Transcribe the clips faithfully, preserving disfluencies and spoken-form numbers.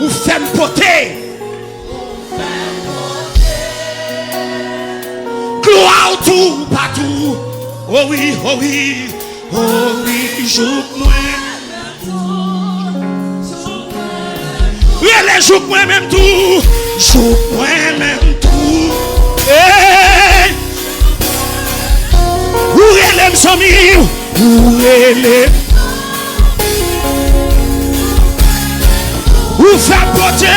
Ou fè m pote glwa w toupatou. O wi, o wi, o wi, jouk mwen. Rele jouk mwen menm tou. Jouk mwen menm tou. Hey! Ou rele m zanmi. Ou rele. Ou fè pote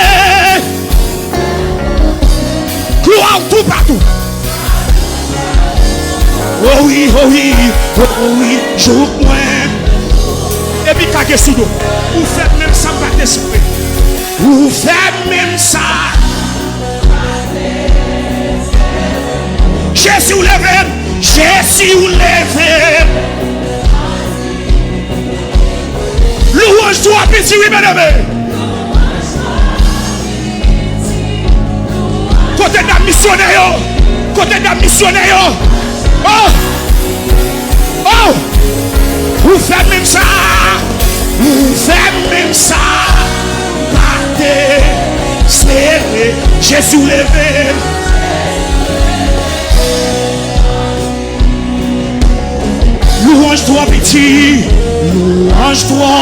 glwa w toupatou. O wi, o wi, o wi, jouk mwen. Epi kage sou do. Ou fè menm sa m pa t espere. Ou fè menm sa. Jezi, ou leve m. Jezi, ou leve m. Louwanj twò piti, wi, byeneme. Kote dam misyonè yo? Kote dam misyonè yo? Oh! Oh! Ou fè menm sa. Ou fè menm sa. Pa te sere. Jezi, ou leve m. Louwanj twò piti. Louwanj twò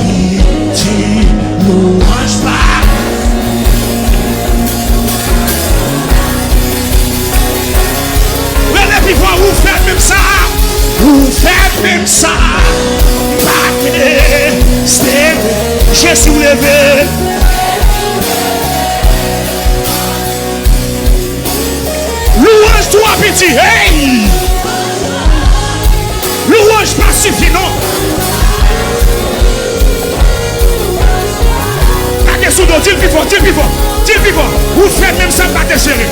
piti. Louwanj pa. Rele pi fò, ou fè menm sa. Ou fè menm sa. Pa te sere. Jezi, ou leve. Louwanj twò piti, hey! Louwanj pa sifi, non. Kage sou do, di l pi fò, di l pi fò, di l pi fò. Ou fè menm sa, pa te sere.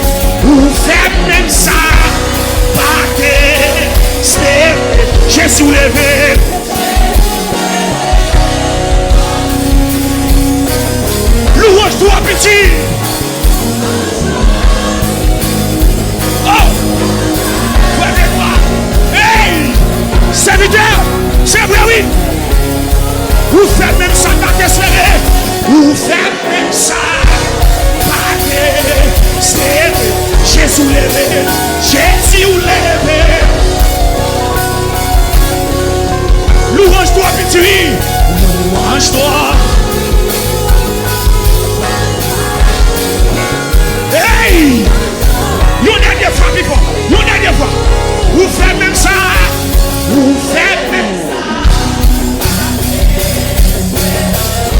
Ou fè menm sa, pa te sere. Jezi, ou leve. Louwanj twò piti. Oh! Frè Benoit! Hey! Sèvitè! Se vre, wi! Ou fè menm sa pa t espere! Ou fè menm sa pa t espere! Jezi, ou leve! Jezi, ou leve! Louwanj twò piti, wi! Louwanj twò. Hey! Yon dènye fwa, pi fò. Yon dènye fwa. Ou fè menm sa. Ou fè menm sa.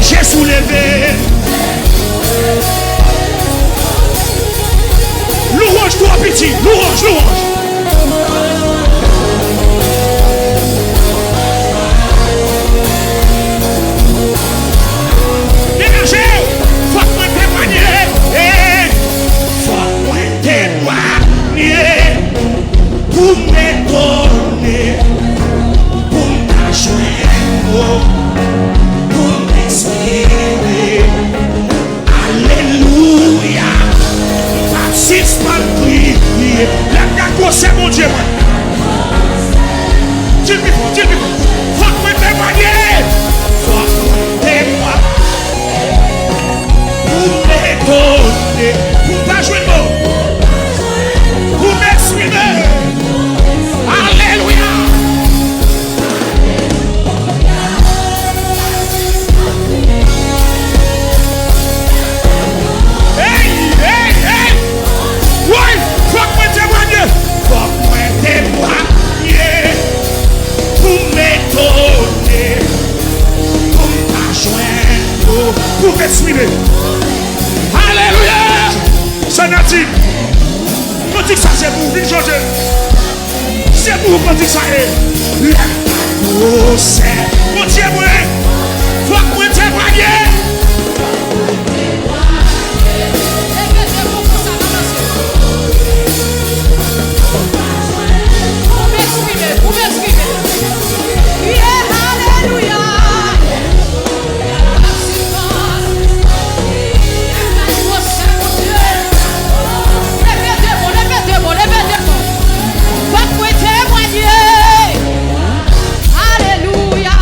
Jezi, ou leve. Louwanj twò piti. Louwanj, louwanj. Degaje w! Fòk mwen temwanye! Fòk mwen temwanye! Pou m etone, pou m ta jwenn mo, pou m eksprime. Alelouya. M p ap sispann priye. Lè m gade gwosè Bondye mwen. Di l pi fò, di l pi fò. Fòk mwen temwanye. Fòk mwen temwanye. Pou m etone. Pou m pa jwenn mo. Pou m eksprime. Alelouya. Hey, hey, hey! Woy! Fòk mwen temwanye! Fòk mwen temwanye! Pou m etone, pou m pa jwenn mo, pou m eksprime. Alelouya! Sè Nadine, kantik sa se pou w, vin chante. Se pou ou kantik sa ye. Lè m pa gwosè Bondye mwen, fòk mwen temwanye. Pou m eksprime, pou m eksprime. Yeah, alelouya. Fòk mwen temwanye. Alelouya.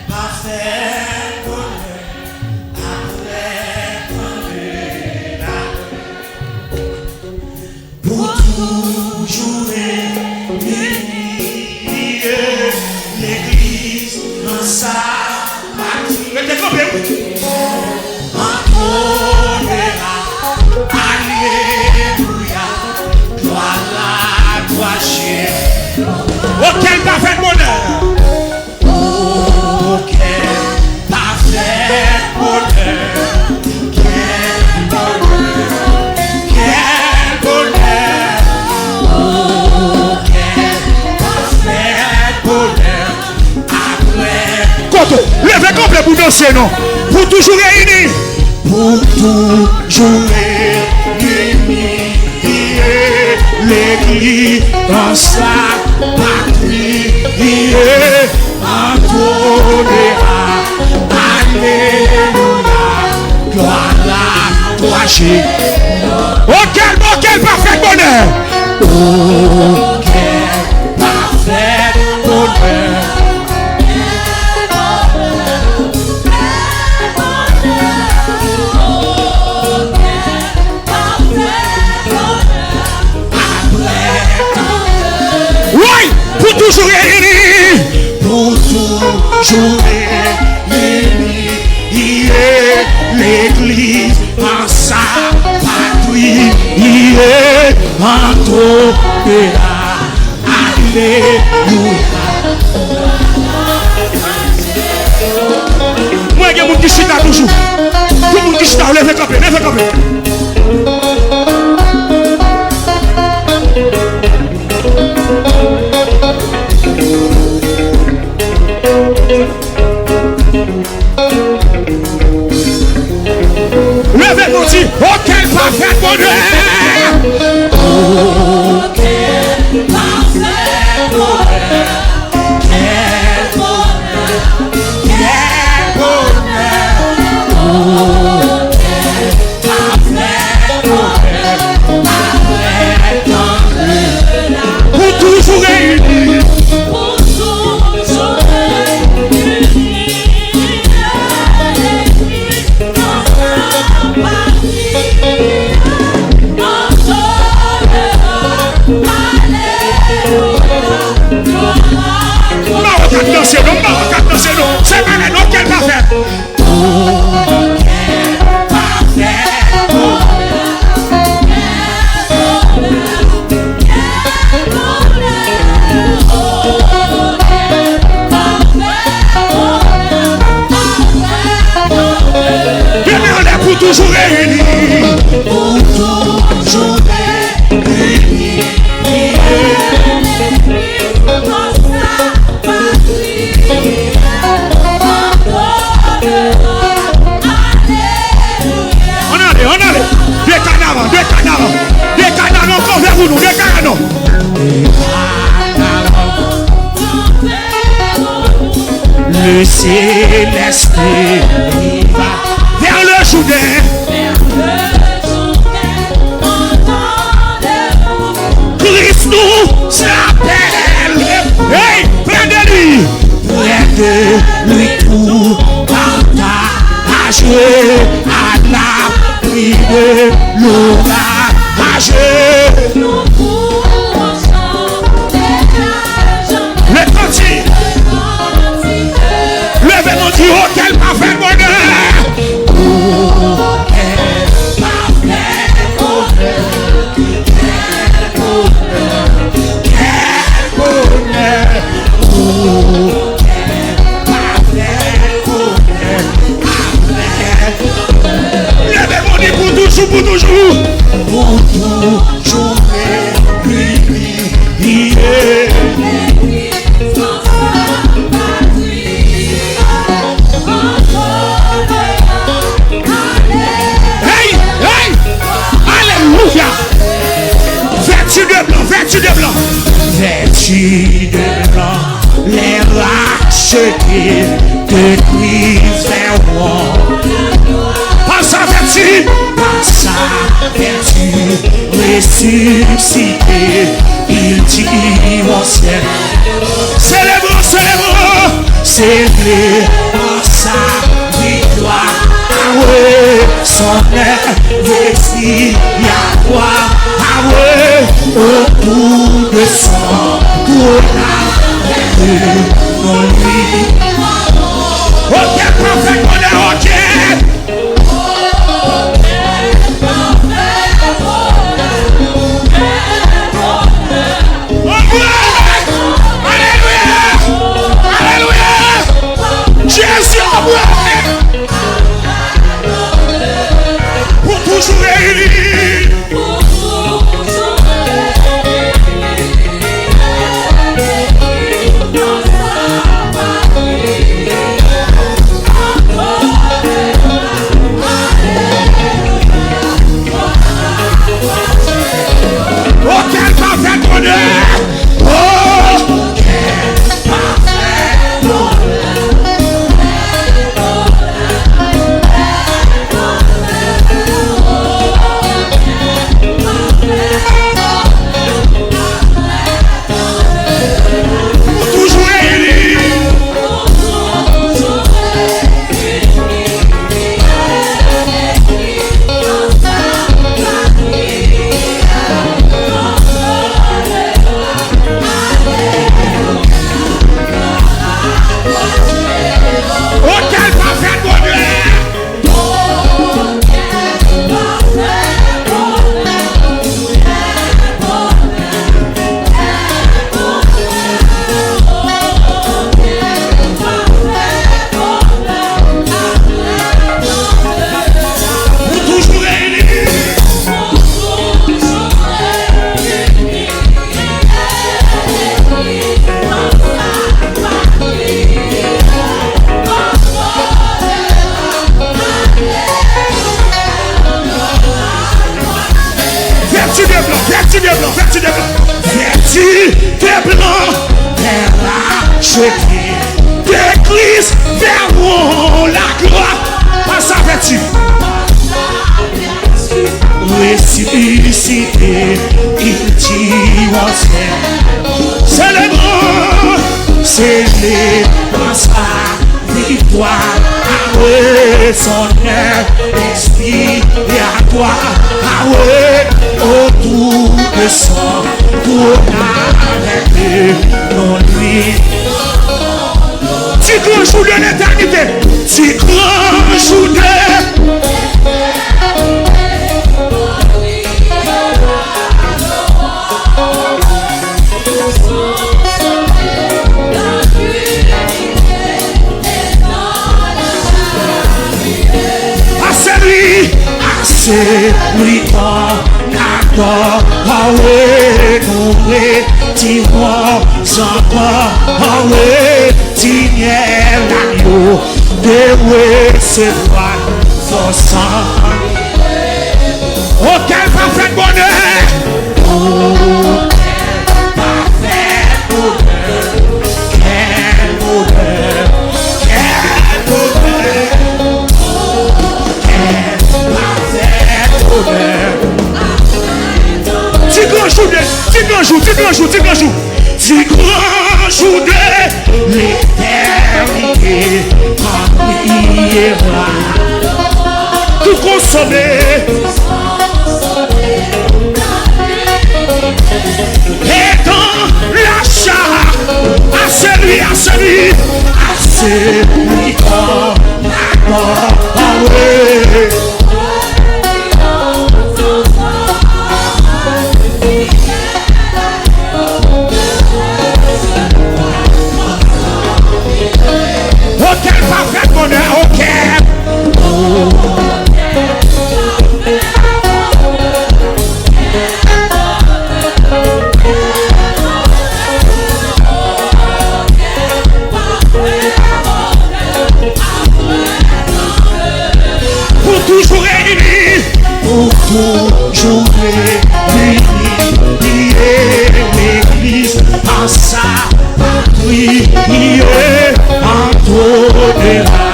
Pafè bonè, apre tande la pou toujou reyini legliz nan sa pati. Rete kanpe, wi. Antone a, alelouya, glwa la, glwa Jezi. Okenn pa fèt bonè. Okenn pa fèt bonè. Kèl bonè, kèl bonè. Okenn pa fèt bonè. Kote w leve kanpe pou danse non. Pou toujou reyini. Pou toujou reyini. Legliz nan sa pati. Antone a, alelouya, glwa la, glwa Jezi. Okenn, okenn pa fèt bonè. Okenn pa fèt bonè. Woy! Pou toujou reyini. Pou toujou reyini. Legliz an sa patri. Antone a. Alelouya. Mwen gen moun ki chita toujou. Tout moun ki chita, leve kanpe, leve kanpe. Leve nou di, okenn pa fèt bonè. Okenn pa fèt bonè. Kèl bonè, kèl bonè. Okenn pa fèt bonè. Pou toujou reyini. Pou toujou reyini. Mawo k ap danse non, mawo k ap danse non. Se malè non, kèl pa fèt. Leve anlè pou toujou reyini. Pou toujou reyini. Ann ale, ann ale. De kanaran, de kanaran. De kanaran, kanpe pou nou, de kanaran. Le céleste riva vers le Jourdain. Christus s'appelle. Hey, près de lui. Près de lui, tout partage à l'abri de l'orage. Levanjil. Leve nou di, okenn pa fèt bonè. Okenn pa fèt bonè. Kèl bonè, kèl bonè. Okenn pa fèt bonè. Leve nou di pou toujou, pou toujou. Pou toujou, wi, wi, wi. Hey, hey! Alelouya! Vêtus de blanc, vêtus de blanc. Vêtus de blanc, les rachetés de Christ verront. Par sa vertu, par sa vertu, Ressuscité, il dit au ciel. Célébrons, célébrons, célébrons sa victoire. Ah ouais, son œuvre expiatoire. Ah ouais, autour de son trône avec nous, lui. Ok, parfait, bonheur, ok. Alelouya! Alelouya! Jezi anmwe! Ou toujou reyini. Okenn pafè bonè. Okenn pafè bonè. Ou toujou reyini. Okenn pafè bonè. Ou toujou reyini. Vèti de blan, vèti de blan, vèti de blan. Vèti de blan, vers la jetée de Christ vers la gloire. Pasa vèti. Ressuscité, il dit au ciel. Célébrons, célébrons sa victoire. Ah ouais, son œuvre expiatoire. Ah ouais, autour de son trône avec nous, lui. Ti gran jou de letènite. Ti gran jou de. Asèvi, asèvi ton adoré, nou retirons encore, oh oui, Senyè, l'agneau, de recevoir fòs. Okenn pafè bonè. Okenn pafè bonè. Kèl bonè. Kèl bonè. Okenn pafè bonè. Ti gran jou de, ti gran jou, ti gran jou, ti gran jou. Ti gran jou de l'éternité, quand brillera tout consommé. Et dans la chair, à celui, à celui, à celui qu'on adore. Okenn pafè bonè, okenn. Pou toujou reyini. Pou toujou reyini. Legliz an sa patri, an to de la.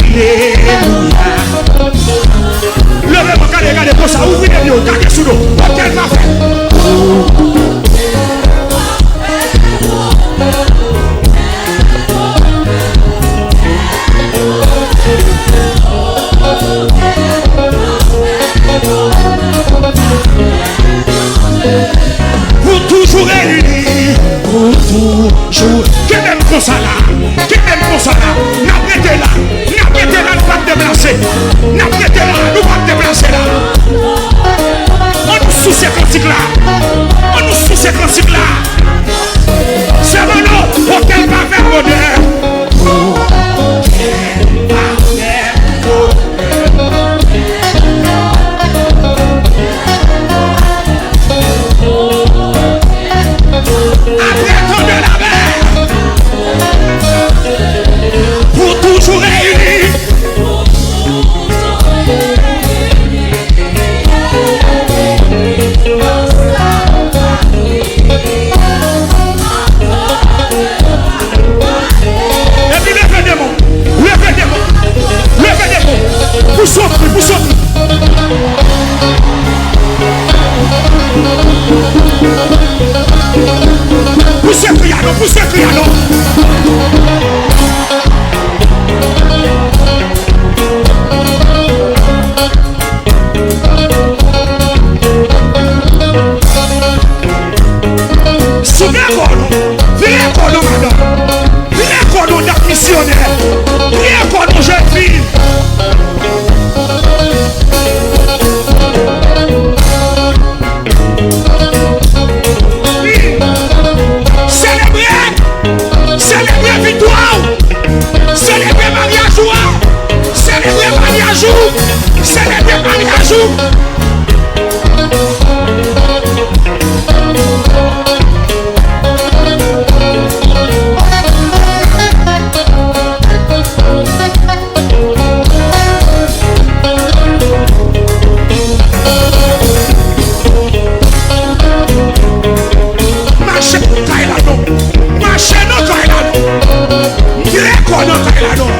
Alelouya. Leve men, gade, gade konsa, ouvri de pye w, gade sou do. Okenn Non, pouse kri a non. Souke kò nou. Vire kò nou, madanm. Vire kò nou, dat misyonè. Vire kò nou, jèn fi. Selebre! Selebre viktwa w! Selebre maryaj ou a! Selebre maryaj ou! Selebre maryaj ou! Mache nan kay la non. Mache nan kay la non. Vire kò nan kay la non.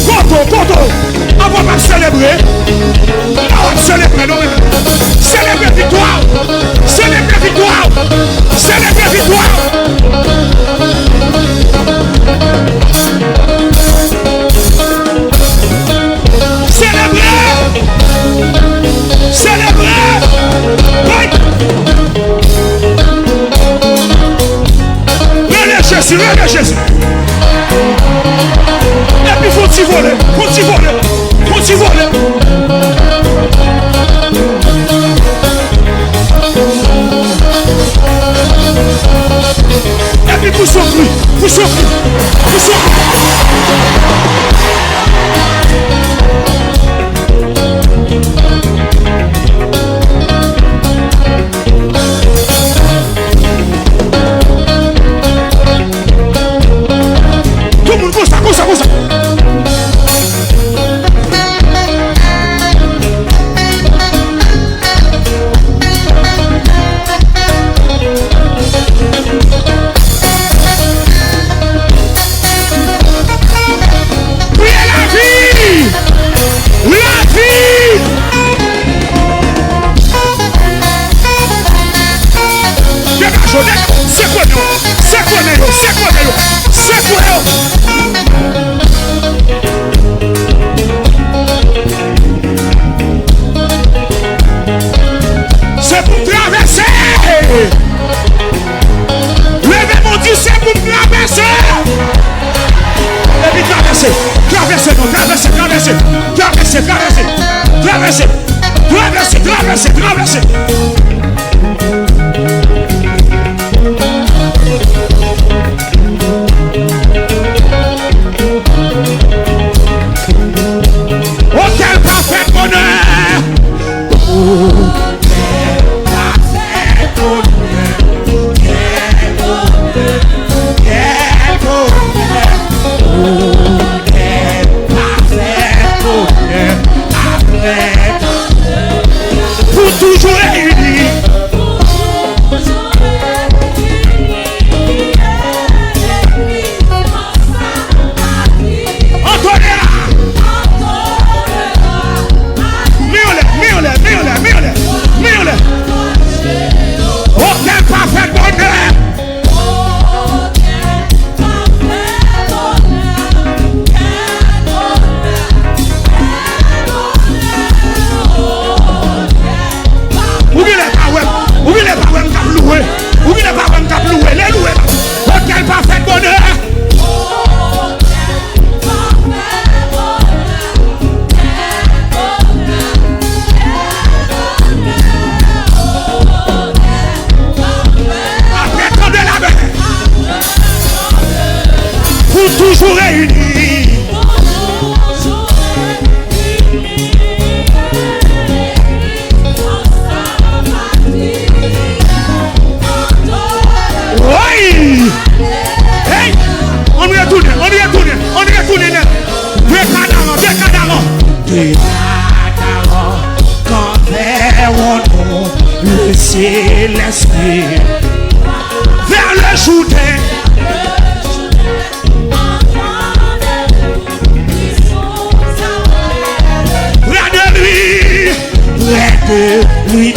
Kote w, kote w. Avan m ap selebre. Avan m selebre non. Selebre viktwa w. Selebre viktwa w. Selebre viktwa w. Selebre. Selebre. Woy. Rele Jezi, rele Jezi. Epi fon ti vole, fon ti vole, fon ti vole. Epi pouse yon kri, pouse yon kri, pouse yon kri. Tout moun konsa, konsa, konsa. Priye lavi! Lavi! Degaje w, degaje w, sekwe yo, sekwe yo, sekwe yo, sekwe yo. Se pou travèse. Leve men w, di se pou m travèse. Epi travèse, travèse non, travèse, travèse, travèse, travèse, travèse, travèse, travèse, travèse. Otèl pa fèt bonè. Otèl pa fèt bonè. Kèl bonè, kèl bonè. Otèl pa fèt bonè. Apre pou toujou reyini. Antonella! Men anlè, men anlè, men anlè, men anlè, men anlè. Otèl pa fèt bonè. Ou genlè pa wè m, ou genlè pa wè m k ap louwe. Ou genlè pa wè m k ap louwe, lè louwe. Otèl pa fèt bonè. Apre tande lamen. Pou toujou reyini. Woy! Hey! Ann retounen, ann retounen, ann retounen nèt. De kadaran, de kadaran. De kadaran, kanvè wonn nou, le Célestin. Vers le Jourdain. Ann kanpe debout, ki sou sa w rele. Ke li.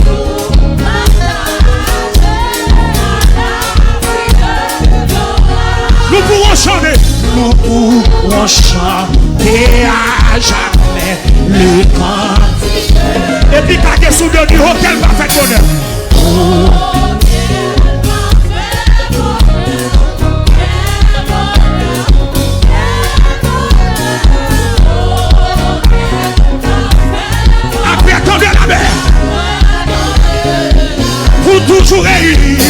Nou pou yon chante. Nou pou yon chante a jamè le kan. Epi kage sou de di otèl pa fèt bonè. Apre tande lamè. Pou toujou reyini.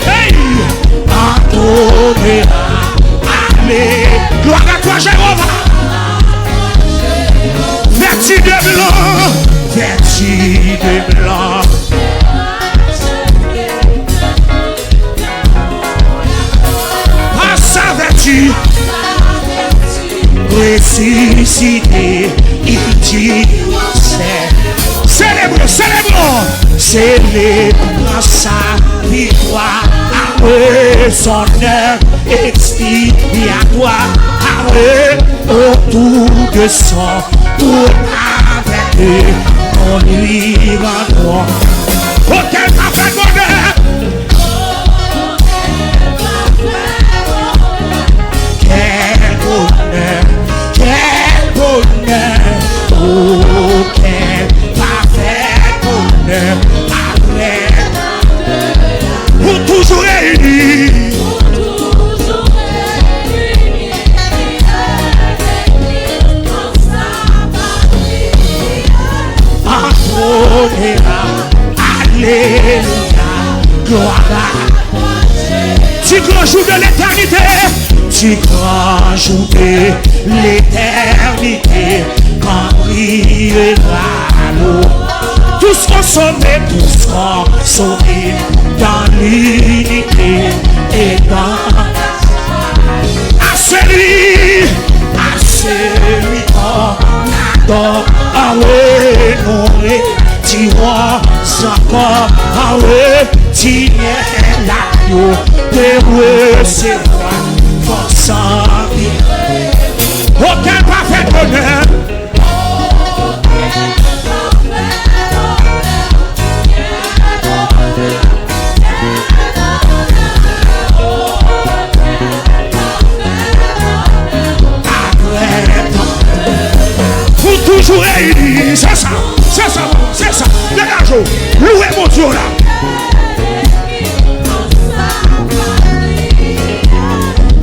Hey! Antone, ale. Glwa a twa Jewova. Vèti de blan. Vèti de blan. Pa sa vèti. Resisite, il di, sè. Selebre, selebre. Selebre sa viktwa. Apre son èv ekspiyatwa. Apre otou de son tou avèk li, non li rann won. Otèl pa fèt bonè. Kèl bonè, kèl bonè, o kèl pa fèt bonè, apre ou toujou reyini. Antone a, alelouya, glwa a. Du grand jour de l'éternité, du grand jour de l'éternité, quand brillera l'aube. Tous au sommet, tous consommés dans l'unité et dans la joie. À celui, à celui qu'on adore, on honoré, dirons encore, on retient l'agneau de recevoir force en vie. Otèl pa fèt bonè. Ou toujou reyini. Se sa, se sa, se sa. Degaje w. Louwe Bondye w la.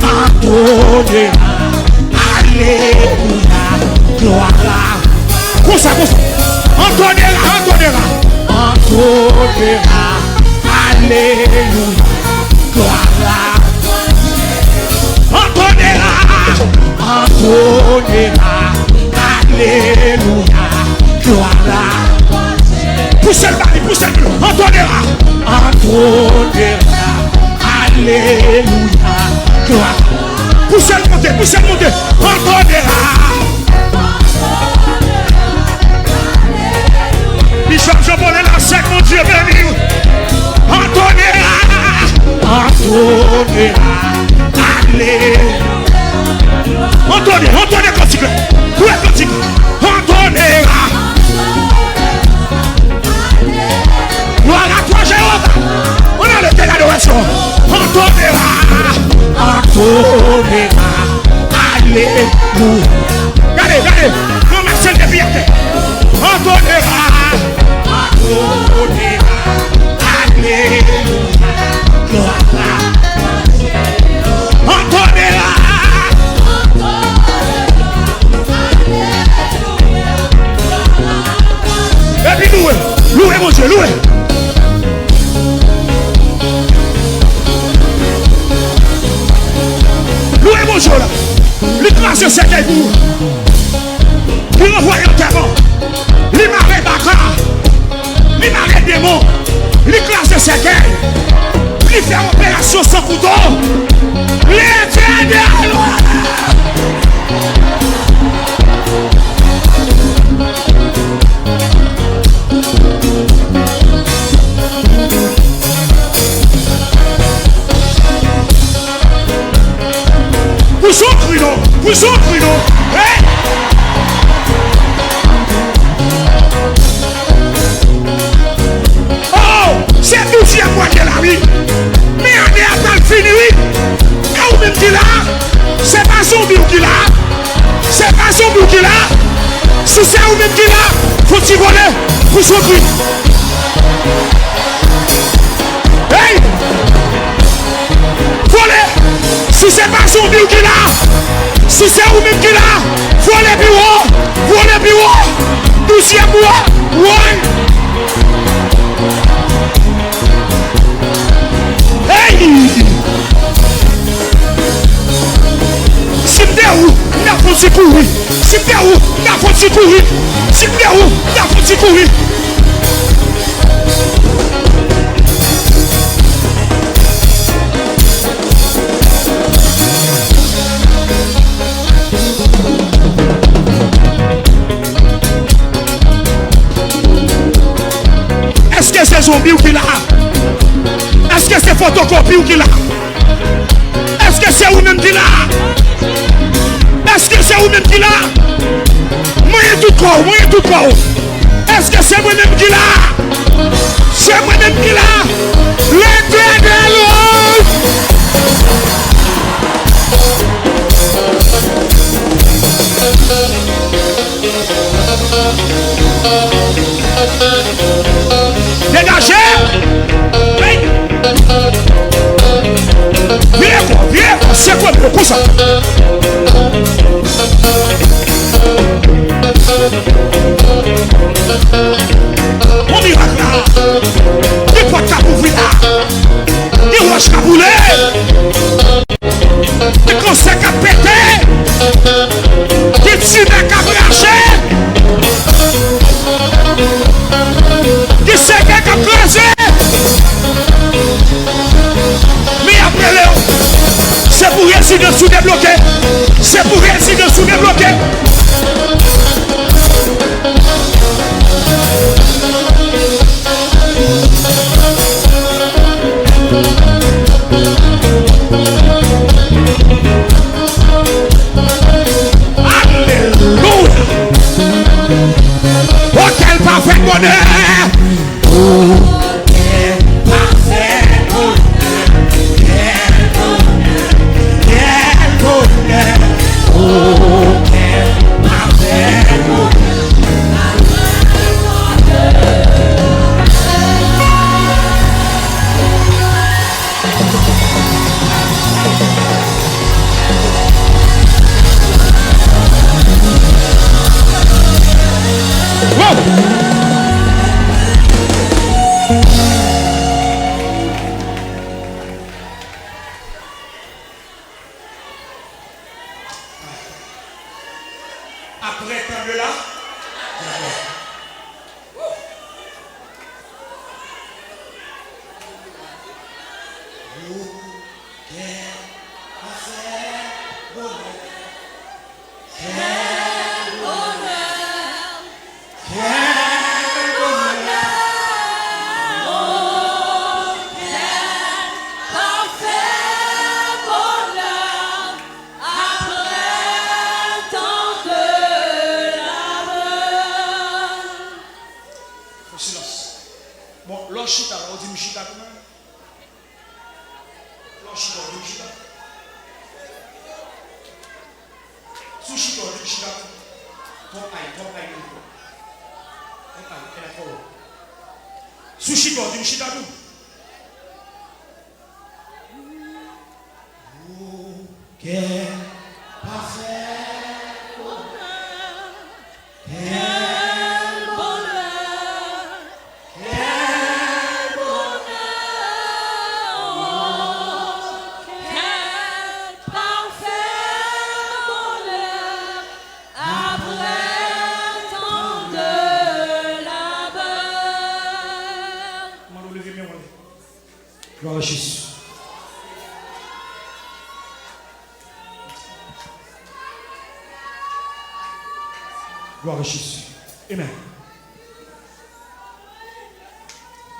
Antone a, alelouya, glwa a. Konsa, konsa. Antone a, Antone a. Antone a, alelouya, glwa a. Antone a, Antone a, alelouya, glwa a. Pouse l ba li, pouse l. Antone a, Antone a, alelouya, glwa. Pouse l monte, pouse l monte. Antone a. Bishop Jean Paul la, sèk Bondye beni w. Antone a, Antone a, ale. Antone, Antone kantik la. Louwe kantik. Antone a. Glwa a twa Jewova. On a le tè ladorasyon. Antone a. Antone a. Alelouya. Gade, gade. Ranmase l depi atè. Antone a. Antone a. Alelouya. Glwa a. Antone a. Epi louwe, louwe Bondye, louwe. Louwe Bondye w la. Li kraze sèkèy pou ou. Li ranvwaye antèman. Li mare baka. Li mare demon. Li kraze sèkèy. Li fè operasyon san kouto. Letènèl! Pou zot ri non, pou zot ri non. Hey! Oh, se douzyèm mwa ki la, wi. Men ane a pral fini, wi. E ou menm ki la, se pa zonbi w ki la. Se pa zonbi w ki la. Si se ou menm ki la, fò ti vole, pou zot ri. Hey! Vole! Si se pa zonbi w ki la, si se ou menm ki la, vole pi wo, vole pi wo. Douzyèm mwa, woy! Hey! Si m te ou, m ta fon ti kouri. Si m te ou, m ta fon ti kouri. Si m te ou, m ta fon ti kouri. Èske se zonbi w ki la? Èske se fotokopi w ki la? Èske se ou menm ki la? Èske se ou menm ki la? Mwen tout kò w, mwen tout kò w. Èske se mwen menm ki la? Se mwen menm ki la. Letènèl, oh! Degaje! Hey! Vire kò, vire kò, sekwe m konsa. Bon mirak la. Gen pòt k ap ouvri la. Gen wòch k ap boule. Gen kansè k ap pete. Gen timè k ap rache. Gen sèkèy k ap kraze. Men y ap rele w. Se pou rezidans ou debloke. Se pou rezidans ou debloke. Alelouya! Oh, kèl pafè bonè! Oh, kèl pafè bonè! Kèl bonè! Kèl bonè! Oh, kèl pafè bonè! Apre tan de la, Fè silans. Bon, lè w chita la, ou di m chita tou menm? Lè w chita, ou di m chita? Si w chita, ou di m chita tou? Twòp ay, twòp ay, twòp ay, e la twò wo. Si w chita, ou di m chita tou? Kè pafè bonè, kè bonè, kè bonè, oh, kè pafè bonè, apre tan de labè. Mande w leve men w anlè. Glwa a Jezi. Glwa a Jezi. Amen.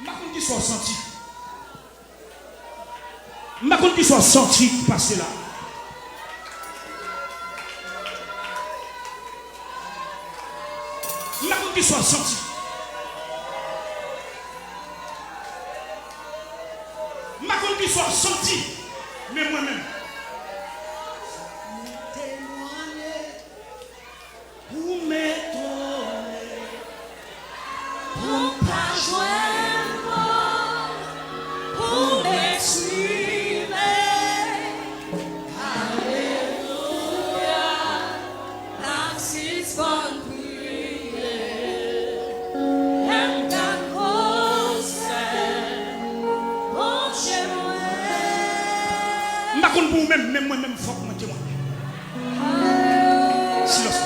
M pa konn kisa w santi. M pa konn kisa w santi ki pase la. Kisa w santi? M pa konn kisa w santi, men mwen menm. Temwanye pou m etone, pou m pa jwenn mo, pou m eksprime. Alelouya, n ap sispann priye, lè m gad gwosè Bondye mwen. M pa konn pou ou menm, men mwen menm, fòk mwen temwanye. Silans.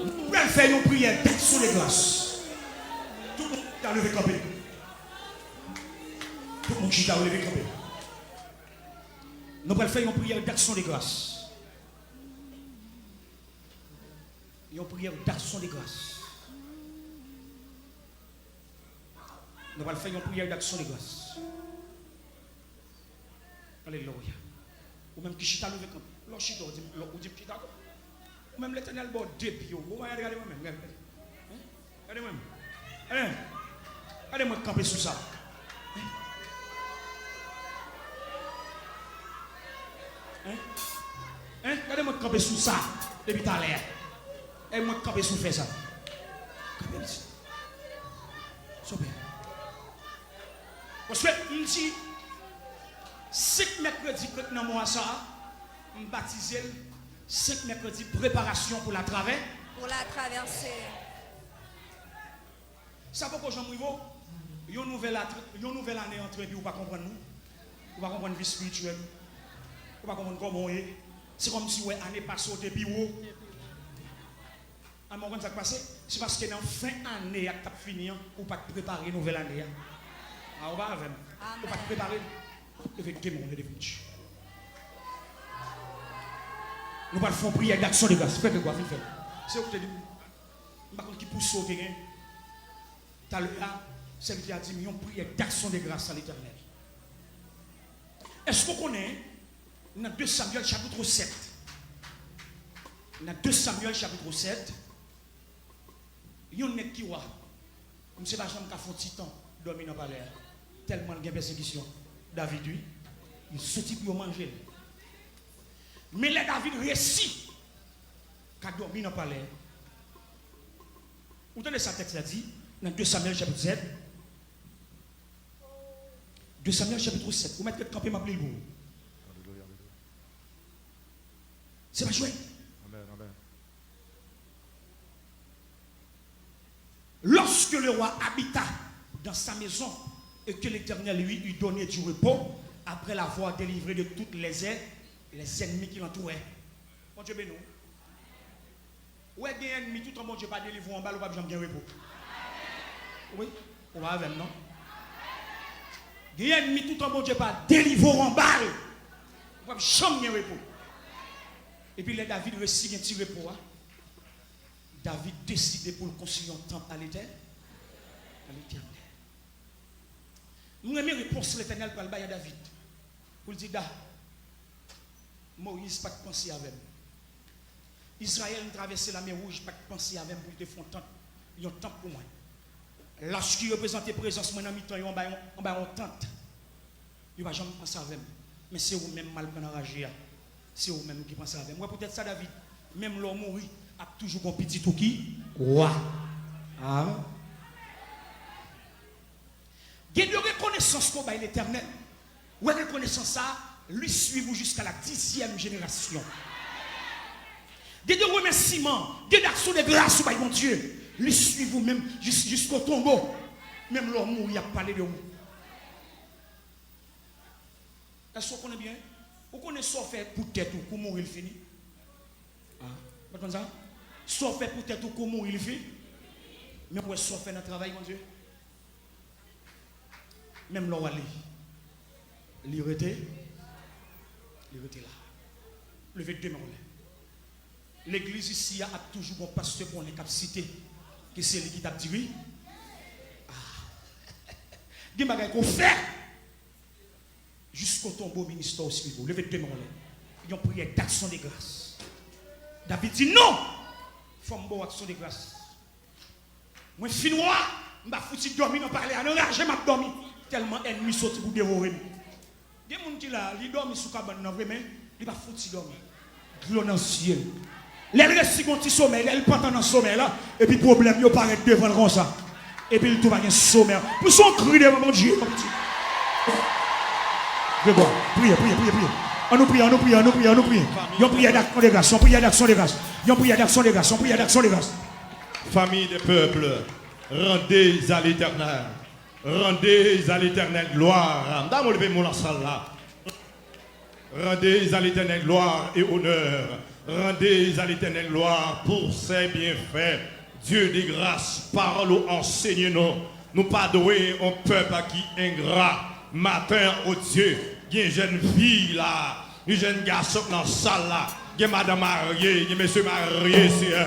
Nou pral fè yon priyè d'aksyon de gras. Tout moun chita, leve kanpe. Tout moun chita, leve kanpe. Nou pral fè yon priyè d'aksyon de gras. Yon priyè d'aksyon de gras. Nou pral fè yon priyè d'aksyon de gras. Alelouya. Ou menm ki chita, leve kanpe. Lè w chita, ou di, ou di m chita tou. Ou menm, Letènèl ba w de pye w. Bon, gade, gade mwen menm, gade, gade. Hein? Gade mwen menm. Hein? Gade mwen k kanpe sou sa. Hein? Hein? Gade mwen k kanpe sou sa depi talè a. E mwen k kanpe sou fè sa. Kanpe isit. Souple. Paske m di, senk mèkredi k ret nan mwa sa a, m batize l senk mèkredi preparasyon pou latravè. Pou latravèse. Sa poko janm rive w. Yon nouvèl atre-, yon nouvèl ane antre epi ou pa konprann li. Ou pa konprann vi espirityèl ou. Ou pa konprann kòman w ye. Se kòmsi w wè ane pase w te pi wo. Alman, w konn sa k pase? Se paske nan fen ane a k t ap fini an, ou pa t prepare nouvèl ane a. A, ou pa avè m. Ou pa t prepare l. Leve de men w, leve vit. Nou pral fè yon priyè d'aksyon de gras. Frè Gregwa, vin fè l. Se ou ki te di m. M pa konn ki pouse w te gen. Talè a, sèvitè a di m yon priyè d'aksyon de gras a Letènèl. Èske w konnen nan de Samyèl chapit sèt, nan de Samyèl chapit sèt, yon nèg ki wa, misye pa janm ka fè yon ti tan dòmi nan palè a, tèlman l gen pèsekisyon. David, wi, li soti pou yo manje l. Men lè David resi ka dòmi nan palè a, ou tande sa tèks la di nan de Samyèl chapit sèt? De Samyèl chapit sèt. Ou mèt ret kanpe, m ap li l pou ou. Alelouya, alelouya. Se pa jwèt. Amèn, amèn. Lorsque le roi habita dans sa maison et que l'Éternel lui eût donné du repos, après l'avoir délivré de toutes les, les ennemis qui l'entouraient. Bondye beni w. Ou wè, gen ènmi, toutan Bondye pa delivre w anba l, ou p ap janm gen repo. Wi, ou pa avè m, non? Gen ènmi, toutan Bondye pa delivre w anba l, ou p ap janm gen repo. Epi lè David resi gen ti repo a, David deside pou l konstwi yon tanp a Letè-, a Letènèl. M renmen repons Letènèl pral bay a David. Pou l di, Da, Moyiz pa t panse avè m. Izrayèl, m travèse Lamè Wouj, pa t panse avè m pou l te fè yon tant, yon tanp pou mwen. Lach ki reprezante prezans mwen nan mitan yo anba yon, anba yon tant. Yo pa janm panse avè m. Men se ou menm m al pran nan raje a. Se ou menm ki panse avè m. Ou wè, poutèt sa, David, menm lè w mouri, ap toujou gon pitit ou ki wa. Amen. Gen de rekonesans ke w bay Letènèl. Wè, rekonesans sa, li swiv ou jiska la dizyèm jenerasyon. Gen de remèsiman, gen de aksyon de gras ou bay Bondye, li swiv ou menm jis, jisko tonbo. Menm lè w mouri, y ap pale de ou. Èske w konnen byen? Ou konnen sa w fè pou tèt ou, kou mouri l fini? Ah, ou pa t konn sa? Sa w fè pou tèt ou, kou mouri l fini? Men w wè sa w fè nan travay Bondye? Menm lè w ale, li rete, li rete la. Leve de men w anlè. Legliz isi a ap toujou gon pastè konnen k ap site ke se li ki t ap diri. Ah. Gen bagay ke w fè jisko tonbo ministè w swiv ou. Leve de men w anlè. Yon priyè d'aksyon de gras. David di non. Fò m ba w aksyon de gras. Mwen fin wa, m pa fouti dòmi nan palè a, nan raje m ap dòmi. Tèlman ènmi soti pou devore m. Gen moun ki la, li dòmi sou kabann nan vre, men li pa fouti dòmi. Dlo nan zye l. Lè l resi gon ti somèy, lè l pantan nan somèy la, epi pwoblèm yo parèt devan l konsa. Epi l tou pa gen somèy. Pou se yon kri devan Bondye, yon ti. Gregwa, priye, priye, priye, priye. Annou priye, annou priye, annou priye, annou priye. Yon priyè d'aksyon de gras, yon priyè d'aksyon de gras. Yon priyè d'aksyon de gras, yon priyè d'aksyon de gras. Famille des peuples, rendez à l'Éternel, rendez à l'Éternel gloire. M ta leve men w nan sal la. Rendez à l'Éternel gloire et honneur. Rendez à l'Éternel gloire pour ses bienfaits. Dieu de grâce, pawòl ou anseye nou. Nou pa dwe yon pèp ki engra. Maten an, o Dye, gen jèn fi la, gen jèn gason nan sal la, gen madanm marye, gen mesye marye, Seyè.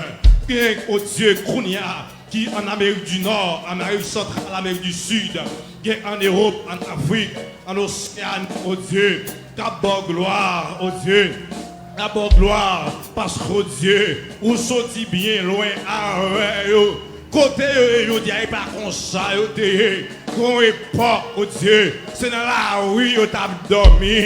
Gen, o Dye, kounye a, ki ann Amerik di Nò, Amerik Santral, Amerik di Sid, gen ann Ewòp, ann Afrik, ann Oseani, o Dye, k ap ba w glwa, o Dye, k ap ba w glwa, paske, o Dye, ou soti byen lwen avè yo. Kote yo ye jodi a, e pa konsa yo te ye. Gon epòk, o Dye, se nan lari yo t ap dòmi.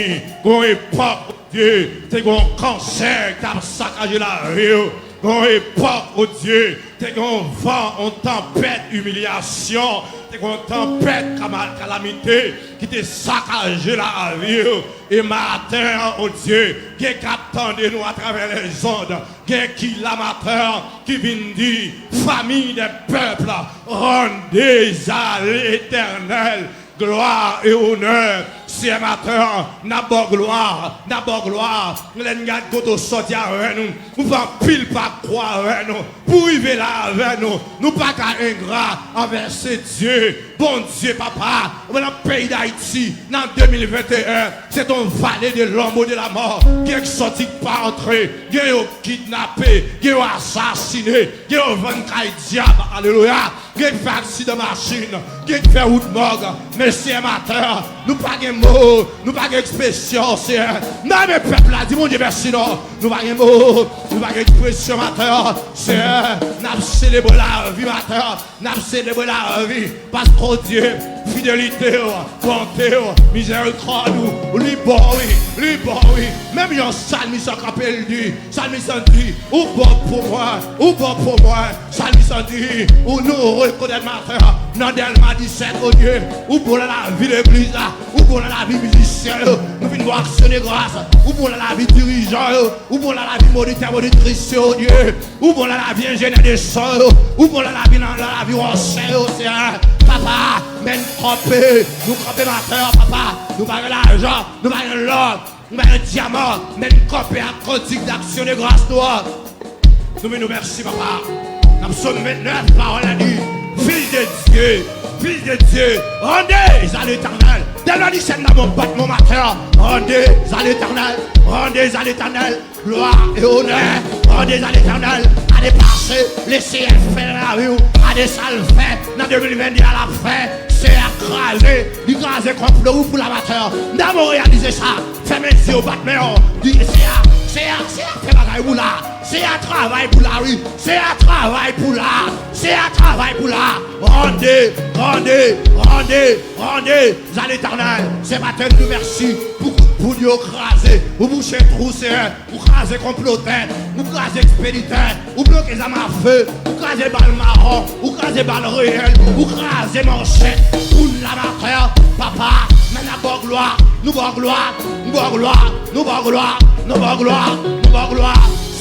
Gon epòk, o Dye, te gon kansè k t ap sakaje lavi yo. Gon epòk, o Dye, te gon van, on tanpèt imilyasyon, te gon tanpèt kama-, kalamite ki te sakaje lavi yo. E maten an, o Dye, gen k ap tande nou atravè lèzond, gen ki la maten an ki vin di, famille des peuples, rendez à l'Éternel gloire et honneur. Seyè, maten an, n ap ba w glwa, n ap ba w glwa. Lè n gade kote w sòti avè nou, ou fè anpil pa kwa avè nou. Pou rive la avè nou, nou pa ka engra anvè se Dye, Bondye, papa. Ou nan peyi Dayiti, nan de mil venteyen, se te yon vale de lonbo de lamò. Gen k sòti k pa antre, gen yo kidnape, gen yo asasine, gen yo vann kay dyab, alelouya. Gen k fè aksidan machin, gen k fè wout mòg. Men Seyè, maten an, nou pa gen mo, nou pa gen ekspresyon, Seyè. Nan men pèp la, di Bondye mèsi non. Nou pa gen mo, nou pa gen ekspresyon, maten an, Seyè. N ap selebre lavi, maten an. N ap selebre lavi, paske, o Dye, fidelite w, bonte w, mizerikòd ou, li bon, wi, li bon, wi. Menm yon salmis an kanpe, l di, salmis an di, ou bon pou mwen, ou bon pou mwen. Salmis an di, ou nou rekonèt maten an, nan Dèlma disèt, o Dye, ou bon nan lavi legliz la, ou bon nan lavi mizisyen yo, nou vin ba w aksyon de gras, ou bon nan lavi dirijan yo, ou bon nan lavi monitè, monitris yo, o Dye. Ou bon nan lavi enjenyè de son yo. Ou bon nan lavi, nan, nan lavi wòchè yo, Seyè. Papa, men n kanpe. Nou kanpe maten an, papa. Nou pa gen lajan, nou pa gen lò, nou pa gen dyaman. Men n kanpe ak kantik d'aksyon de gras nou an. Nou di nou mèsi, papa. Nan Sòm vennèf, pawòl la di, Fils de Dieu, fils de Dieu, rendez à l'Éternel. Dèlma disèt, n ap bat mwen maten an. Rendez à l'Éternel, rendez à l'Éternel. Glwa e onè, rendez à l'Éternel. Ane pase, Leseyè fè nan lavi w. Ane sa l fè, nan de mil venndè a l ap fè. Seyè a kraze, li kraze konplo wi pou la maten an. N ta bon reyalize sa. Fèmen zye w, bat men w. Di Seyè, Seyè, Seyè fè bagay pou la. Seyè travay pou la wi. Seyè travay pou la. Seyè travay pou la. Rendez, rendez, rendez, rendez à l'Éternel. Se maten nou di w mèsi pou kout poud yo kraze. Ou bouche twou, Seyè. Ou kraze konplotè, ou kraze ekspeditè, ou bloke zam afe, ou kraze bal mawon, ou kraze bal reyèl, ou kraze manchèt. Pou n la maten an, papa, men n ap ba w glwa, nou ba w glwa, nou ba w glwa, nou ba w glwa, nou ba w glwa, nou ba w glwa.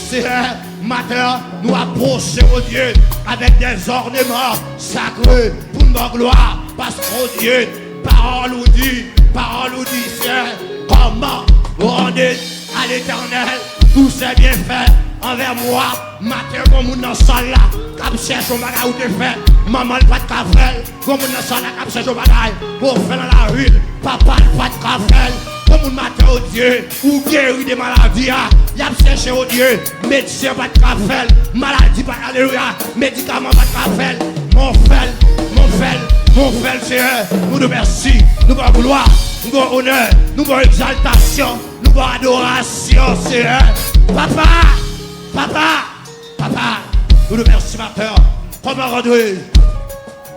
Seyè, maten an, nou apwoche, o Dye, avèk dèzòneman sakre pou n ba w glwa, paske, o Dye, pawòl ou di, pawòl ou di, Seyè, comment rendez à l'Éternel tous ses bienfaits envers moi. Maten, gon moun nan sal la k ap chèche yon bagay ou te fè, manman l pa t ka fè l. Gon moun nan sal la k ap chèche yon bagay pou w fè nan lavi l, papa l pa t ka fè l. Gon moun maten, o Dye, ou geri de maladi a, y ap chèche, o Dye, medsen pa t ka fè l, maladi pa, alelouya, medikaman pa t ka fè l. Men w fè l, men w fè l, men w fè l, Seyè. Nou di w mèsi, nou ba w glwa, nou ba w onè, nou ba w egzaltasyon, nou ba w adorasyon, Seyè. Papa, papa, papa, Nous remercions, Père. Comment rendre,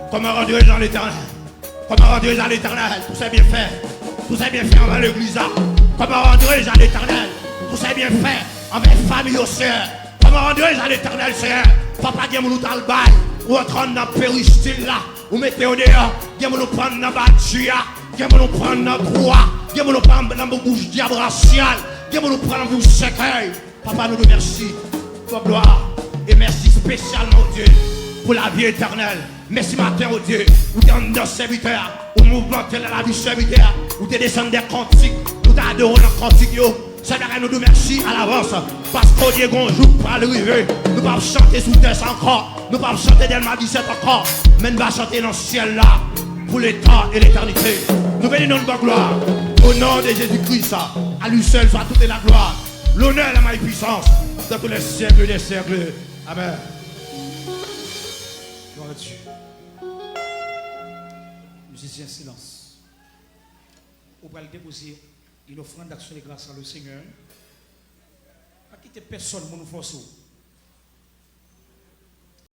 comment rendre à l'Éternel, comment rendre à l'Éternel tous ses bienfaits, tous ses bienfaits envers l'église là. Comment rendre à l'Éternel tous ses bienfaits envers famille au Seigneur. Comment rendre à l'Éternel, Seigneur. Papa, gen moun ou t al bay, ou antre nan peristil la, ou mete yo deyò, gen moun ou pran nan bati a, gen moun ou pran nan twou a, gen moun ou pran nan bouch dyab rasyal, gen moun ou pran nan bouch sèkèy. Papa, nou di w mèsi pou glwa e mèsi espesyalman, o Dye, pou lavi etènèl. Mèsi maten, o Dye, ou te anndan sèvitè a, ou mouvmante nan lavi sèvitè a, ou te desann de kantik, nou te adore w nan kantik yo. Sèl bagay, nou di w mèsi alavans, paske, o Dye, gon jou k pral rive, nou p ap chante sou tè sa ankò, nou p ap chante Dèlma disèt ankò, men n va chante nan syèl la pour le temps et l'éternité. Nou beni non l, ban glwa. Au nom de Jésus-Christ, à lui seul soit toute la gloire, l'honneur, la majesté, puissance dans tous les siècles des siècles. Amen. Gloire à Dieu. Mizisyen, silans. Ou pral depoze une offrande d'action de grâce à le Seigneur. Pa kite pèsonn moun fòse w.